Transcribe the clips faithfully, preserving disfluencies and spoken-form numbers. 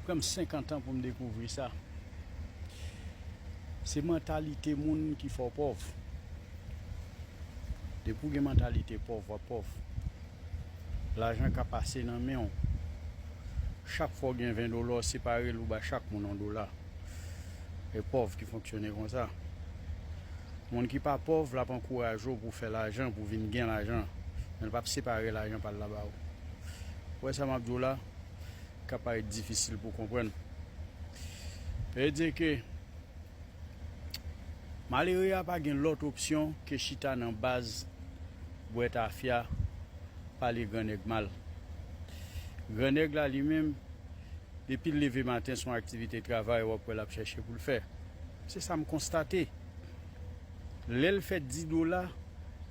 Pran m senkant an pou m dekouvri sa. Se mantalite moun ki fè w pòv. Depi w gen mantalite pòv, w ap pòv. Lajan ka pase nan men w. Chak fwa w gen ven dola, w separe l, ou ba chak moun yon dola. E pòv ki fonksyone konsa. Moun ki pa pòv, l ap ankouraje w pou w fè lajan, pou w vin gen lajan. Men l p ap separe lajan pa l la ba ou. Ou wè sa m ap di w la? Ka parèt difisil pou w konprann. Vle di ke malere a pa gen lòt opsyon ke chita nan baz, bwè tafya, pale gran nèg mal. Gran nèg la, li menm, depi l leve maten, se yon aktivite travay w ap wè l ap chèche pou l fè. Se sa m konstate. Lè l fè dis dola,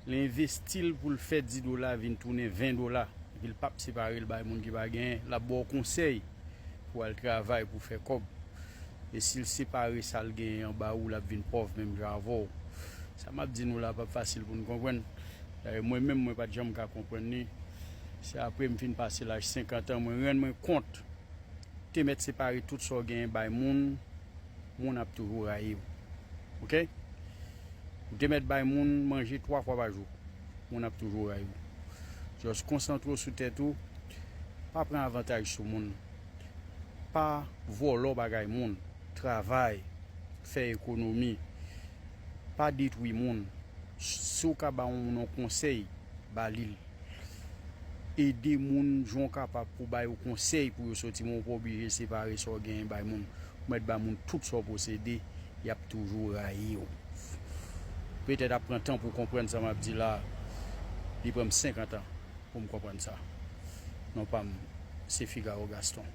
l envesti l pou l fè dis dola vin tounen ven dola. Epi l p ap separe l bay moun ki pa genyen. L ap ba w konsèy pou w al travay, pou w fè kòb. E si l separe sa l genyen an ba ou, l ap vin pòv menm jan avè w. Sa m ap di nou la p ap fasil pou n konprann. Dayè, mwen menm, mwen pa t janm ka konprann li. Se apre m fin pase laj senkant an, mwen rann mwen kont. Te mèt separe tout sa w genyen bay moun, moun ap toujou rayi w. Oke? Ou te mèt bay moun manje twa fwa pa jou, moun ap toujou rayi w. Just konsantre w sou tèt ou, pa pran avantaj sou moun. Pa vòlò bagay moun. Travay, fè ekonomi. Pa detwi moun. Si w ka ba yon moun yon konsèy, ba li l. Ede moun jan w kapab pou ba yo konsèy pou yo soti, men w pa oblije separe sa w genyen bay moun. Ou mèt ba moun tout sa w posede, y ap toujou rayi w. Petèt ap pran tan pou w konprann sa m ap di la. Li pran m senkant an pou m konprann sa. Non pa m, se Figaro Gaston.